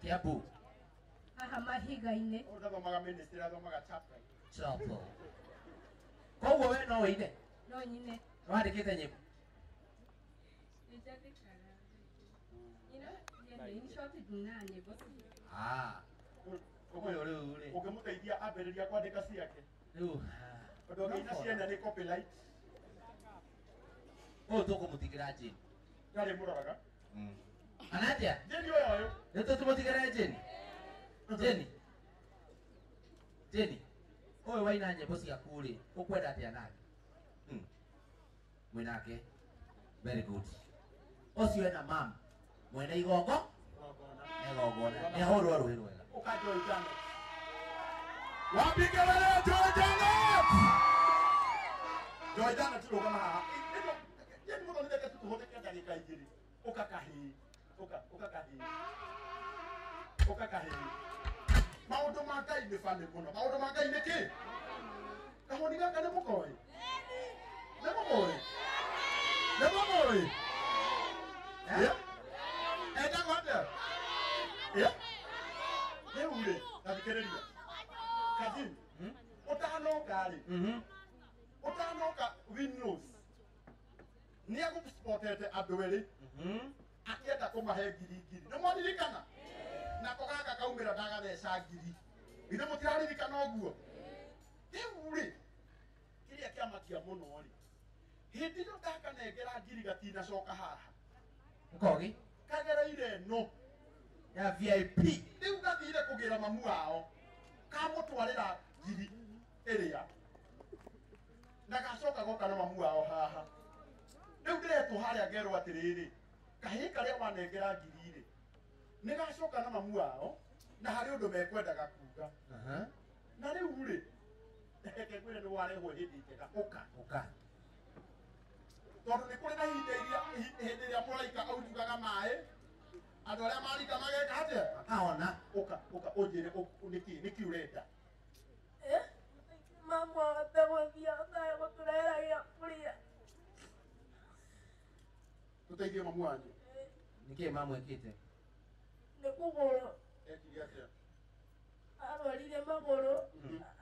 Kiambu. Haha mahiga-inĩ. Ũrathomaga ministry, athomaga chapel. Chapel. Koguo we no wĩine? No nyine. Wandĩkĩte nyĩmbo? Nĩnjandĩkaga. In short ndinaga nyĩmbo. Ah. Ũyũ rĩu rĩ. Ũngĩmũteithia ambĩrĩria kwandĩka ciake. Rĩu. Tondũ ũngĩina ciene nĩ copyright. Ũyũ tũkũmũtigĩra Jane. Ndarĩ mũroraga. Kana atĩa? Jane ũyũ ũyũ. Rĩu tũtũmũtigĩre Jane. Jane. Jane. Ũyũ waina nyĩmbo ciaku rĩ, ũkwenda atĩa nake? Mwĩnake. Very good. Ũcio ena mam. Mwene igongo? Igongona. Nĩ ahũrwo rũĩ rwega. Ũka Joy Janet. Wapigelele Joy Janet. Joy Janet rũgama haha. Jane mũthoni reke tũhũthĩke ndagĩka igĩrĩ. Ũka kahĩĩ. Ũka, ũka kahĩĩ. Ũka kahĩĩ. Maũndũ ma Ngai nĩ bani mũno. Maũndũ ma Ngai nĩ kĩ? Kahũni gaka nĩ mũkoĩ? Nĩ mũkoĩ? Nĩ mũkoĩ? Yeah? Etagwo atĩa? Yeah? Rĩu rĩ, tathikĩrĩria. Kazini, ũtanoka rĩ, ũtanoka Windows, nĩ agũspotete andũ erĩ, akĩenda kũmahe ngiri ngiri. Nĩ mwaririkana? Nako gaka kaumĩra ndagatheca ngiri. Ithe mũtiraririkana ũguo? Rĩu rĩ, kĩrĩa kĩamakia mũno rĩ, hĩndĩ ĩyo ndakanengera ngiri gatinacoka haha. Nkogi? Kagereire ĩno. Ya VIP. Rĩu gathire kũgĩra mamu wao. Kamũtwarĩra ngiri ĩrĩa. Na gacoka goka na mamu wao haha. Rĩu ndĩretwo harĩa ngerwo atĩrĩrĩ, kahĩĩ karĩa wanengera ngiri rĩ, nĩ gacoka na mamu wao, na harĩ ũndũ mekwendaga kuga. Na rĩu rĩ, reke ngwĩre nĩ warehwo hĩndĩ njega, ũka. Ũka. Tondũ nĩ kũrĩ na ihinda iria, hĩndĩ ĩrĩa mũraika aunjugaga maĩ, andũ arĩa marika mageka atĩa? Makahona. Ũka, ũka, ũnjĩre, nĩkĩ, nĩkĩ ũrenda? Mamu ahote gũthiĩ ahotage gũtũrehera gĩa kũrĩa. Tũteithie mamu wanyu. Nĩkĩ mamu ekĩte? Nĩ kũgũrũ. Ekire atĩa? Arwarire magũrũ,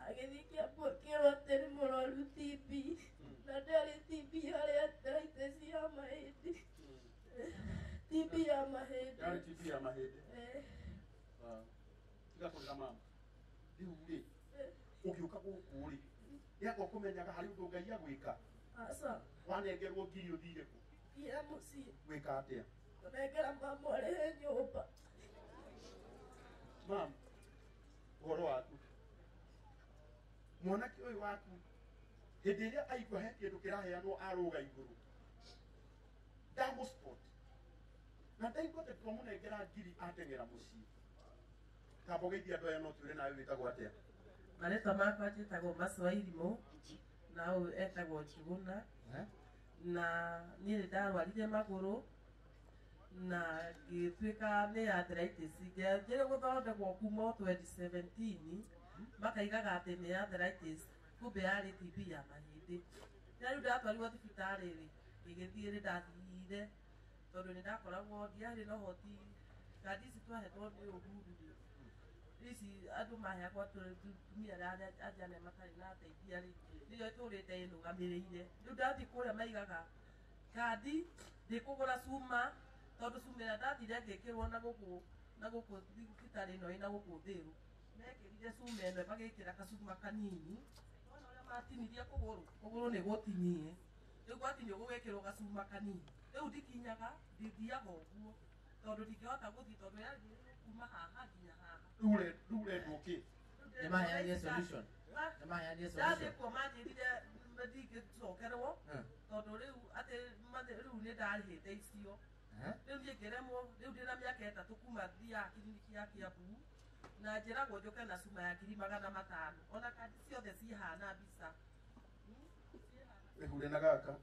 agĩthiĩ Kiambu akĩrwo atĩ nĩ mũrwaru TB. Na ndarĩ TB yarĩ arthritis ya mahĩndĩ. TB ya mahĩndĩ. Yarĩ TB ya mahĩndĩ. Tiga kũrĩra mama. Rĩu rĩ, ũgĩũka gũkũ rĩ, nĩanga ũkũmenyaga harĩ ũndũ Ngai agwĩka? Aca. Wanengerwo ngiri ũthire kũ? Thire mũciĩ. Gwĩka atĩa? Kũnengera mamu arĩhe nyũmba. Mam, ũhoro waku. Mwanake ũyũ waku, hĩndĩ ĩrĩa aigua he kĩndũ kĩraheanwo arũga igũrũ. Ndamũ-spot. Na ndaigua atĩ twamũnengera ngiri ateng'era mũciĩ. Tamba ũgeithie andũ aya no twĩre nawe wĩtagwo atĩa? Marĩtwa makwa njĩtagwo Maswairimũ, na ũyũ etagwo Njuguna. Na niĩ nĩ ndarwarire magũrũ, na ngĩtuĩka nĩ arthritis. Ngĩanjĩrĩria gũthondekwo kuma o 2017, makaigaga atĩ nĩ arthritis, kumbe yarĩ TB ya mahĩndĩ. Na rĩu ndatwarirwo thibitarĩ rĩ, ngĩgĩthiĩ nĩ ndathire, tondũ nĩ ndakoragwo ndiarĩ na ũhoti, kandi ici twahetwo nĩ Uhuru rĩ, ici andũ maheagwo atumia arĩa anjane matarĩ na ateithia rĩ, nĩyo ĩtũrĩte ĩnũgamĩrĩire. Rĩu ndathiĩ kũrĩa maigaga kandi, ndĩkũgũra cuma, tondũ cuma ĩrĩa ndathire ngĩkĩrwo na gũkũ, na gũkũ thibitarĩ ĩno ĩna gũkũ Thĩrũ, mekĩrire cuma ĩno magĩkĩra gacuma kanini. Wona ũrĩa matinirie kũgũrũ, kũgũrũ nĩ gũtinie. Rĩu gwatinio gũgekĩrwo gacuma kanini. Rĩu ndikinyaga, ndithiaga ũguo, tondũ ndingĩhota gũthiĩ, tondũ yarĩ kuma haha nginya haha. Rĩu ũrendwo kĩ? Nĩ maheanire solution. Nĩ maheanire Ndathiĩ solution. kuo manjĩrire ndingĩcokerwo, tondũ rĩu atĩ rĩu nĩ ndarĩhĩte icio. Rĩu niĩ ngĩremwo, rĩu ndĩna mĩaka ĩtatũ kuma thiaga kiriniki ya Kiambu, na njĩragwo njũke na cuma ya ngiri magana matano. Ona kandi ciothe cihana mbica. Wĩhure na gaka.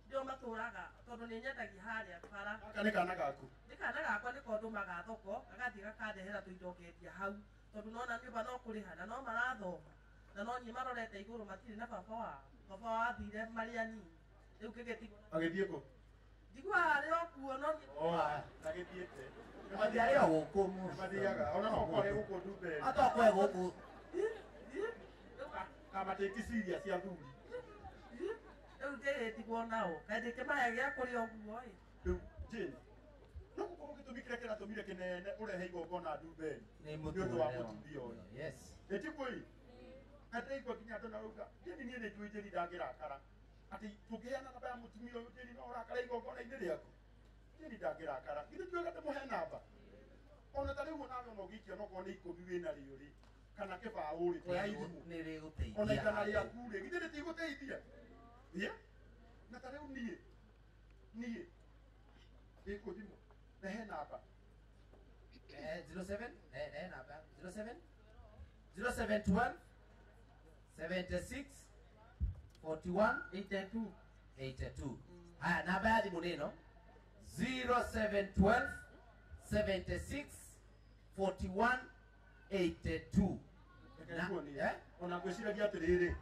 Ndio matũraga, tondũ nĩ nyendagia harĩa bara. Gaka nĩ kana gaku? Nĩ kana gakwa nĩko ndũmaga thoko, gagathiĩ gakandehera tũindo ngendia hau. Tondũ nona nyũmba no kũrĩha, na no marathoma. Na no niĩ marorete igũrũ matirĩ na baba wao. Baba wao athire marĩ anini. Rĩu ngĩgĩtigwo. Agĩthiĩ kũ? Njiguaga arĩ o kuo, no niĩ Oh, Arĩ o gũkũ. Mathiaga ona no kore gũkũ Ndumberi. Atokwe gũkũ. Kamatĩki ciria cia thuri. Rĩu ndĩrĩtigwo nao. Kaĩ ndĩkĩmahe gĩa kũrĩa ũguo ĩ. Rĩu Jane, no gũkorwo gĩtũmi kĩrĩa kĩratũmire kĩnene ũrehe igongona Ndumberi Nĩ nĩ ũndũ wa mũtũrĩre. mũtumia ũyũ. Yes. Ĩtiguo ĩ? Ndaigua nginya andũ marauga Jane niĩ nĩ njũĩ Jane ndangĩrakara. Atĩ tũngĩheana namba ya mũtumia ũyũ Jane no ũrakara igongona-inĩ rĩaku. Jane ndangĩrakara. Githĩ ti wega ndĩmũhe namba? Ona ta rĩu onawe ona ũngĩikia onokorwo nĩ 10 wĩna rĩo rĩ, kana kĩbaũ rĩ, toya ithimũ. Nĩ rĩgũteithia. Ona igana rĩaku rĩ, githĩ rĩtigũteithia? Ĩĩ? Na ta rĩu niĩ ĩkũthimũ, rehe namba. 07 namba 07 0712 76 41 82. 82. Haya, namba ya thimũ nĩ ĩno 0712 76 41 82. Reke nguonie. Ona ngwĩciragia atĩrĩrĩ,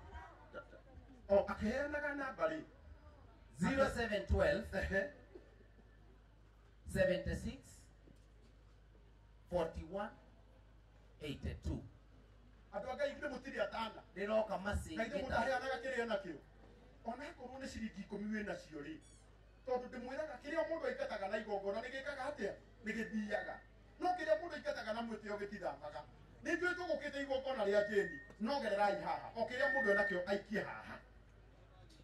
o akĩheanaga namba rĩ, 0712 76 41 82. Andũ a Ngai githĩ mũtirĩ atana. Rĩroka Ngai mũndũ macingĩta. aheanaga kĩrĩa enakĩo. Ona akorwo nĩ ciringi 10 wĩ nacio rĩ, tondũ ndĩmwĩraga kĩrĩa mũndũ aingataga na igongona nĩ gĩkaga atĩa? Nĩ gĩthiaga. No kĩrĩa mũndũ aingataga na mwĩtĩo gĩtithamaga. Nĩ njũĩ tũgũkĩte igongona rĩa Jane, no gererai haha. O kĩrĩa mũndũ enakĩo aikie haha.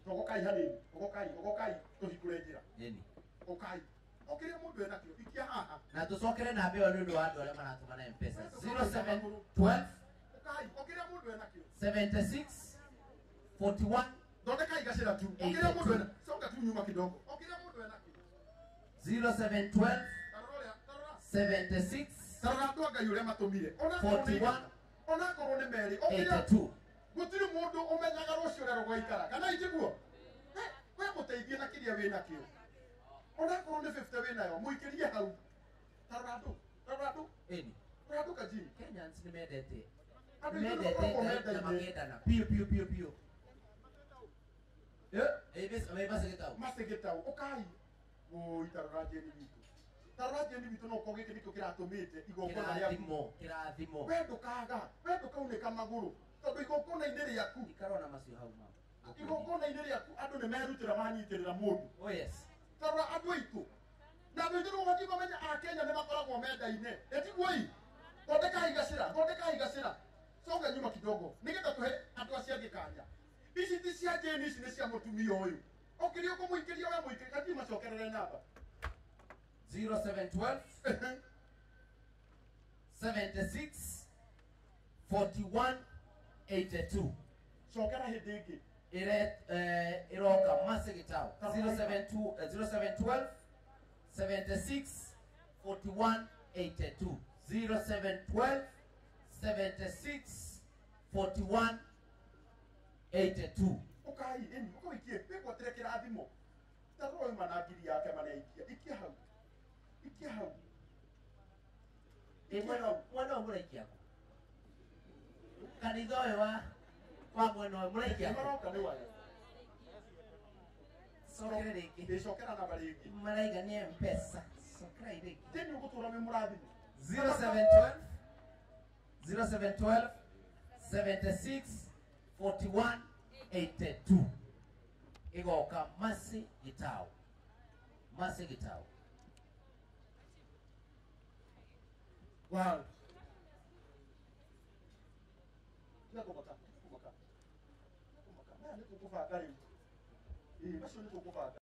Togokai hanini, ogokai, ogokai, tũhingũre njĩra. Ĩni. Okai. O kĩrĩa mũndũ enakĩo ikia haha. Na tũcokere namba ĩyo nĩ ũndũ wa andũ arĩa maratũma na M-Pesa. 0712 Okai, o kĩrĩa mũndũ enakĩo. 76 41 Thondekai gacĩra tu. O kĩrĩa mũndũ ena, coka tu nyuma kidogo. O kĩrĩa mũndũ enakĩo. 0712 Tarora ũrĩa, tarora. 76 Tarora andũ a Ngai ũrĩa matũmire. Ona akorwo nĩ 41 ona akorwo nĩ merĩ. O kĩrĩa 82. gũtirĩ mũndũ ũmenyaga rũciũ ũrĩa rũgaikara. Kana itiguo? We mũteithie na kĩrĩa wĩ nakĩo. Ona akorwo nĩ 50 wĩ nayo, mũikĩrie hau. Tarora andũ, tarora andũ, Ĩni. tarora andũ Kajini. Kenyans nĩ mendete. Andũ aingĩ nĩ Mendete makoragwo na mendaine. makendana. Piũ piũ piũ piũ. Macigĩtau. Macigĩtau, ũkai. Wũi, tarora Jane witũ. Tarora Jane witũ no ũkorwo gĩkĩ nĩkĩo kĩratũmĩte igongona rĩaku. Kĩrathimo, kĩrathimo. We ndũkaga, we ndũkaunĩka magũrũ. Tondũ igongona-inĩ rĩaku, Ikara ona macio hau mama. igongona-inĩ rĩaku andũ nĩ merutĩra manyitĩrĩra mũndũ. Oh yes. Tarora andũ aitũ. Na andũ aitũ nĩũbatiĩ kũmenya Akenya nĩ makoragwo mendaine. Ĩtiguo ĩ? Thondekai gacĩra, thondekai gacĩra. Songa nyuma kidogo. Nĩgetha tũhe andũ acio angĩ kanya. Ici ti cia Jane, ici nĩ cia mũtumia ũyũ. O kĩrĩa ũkũmũikĩria we mũikĩrie, kanjii macokerere namba. 0712 76 41 82. Cokera hĩndĩ ĩngĩ. Ĩroka Macigĩtau. 0712 76 41 82. 0712 76 41 82. Ũkai, ĩni, ũkawĩikie, wĩgwatĩre kĩrathimo. Tarora ũyũ mana ngiri yake marĩa aikia. Ikia hau. Ikia hau. Mwena ũyũ mũraikia kũ? Kanitha ũyũ wa mwena ũyũ mũraikia Nĩ kũ? maroka nĩ waya. Cokere rĩngĩ. Ĩcokera namba rĩngĩ. Maraiga nĩ M-Pesa. Cokerai rĩngĩ. Jane ũgũtũra wĩ mũrathime. 0712 0712 76 41 82. Igoka Mercy Gitau. Mercy Gitau. Wow. Tiga kũmaka, tiga kũmaka. Tiga kũmaka. Maya nĩ tũkũbanga rĩu. Ĩĩ, macio nĩ tũkũbanga.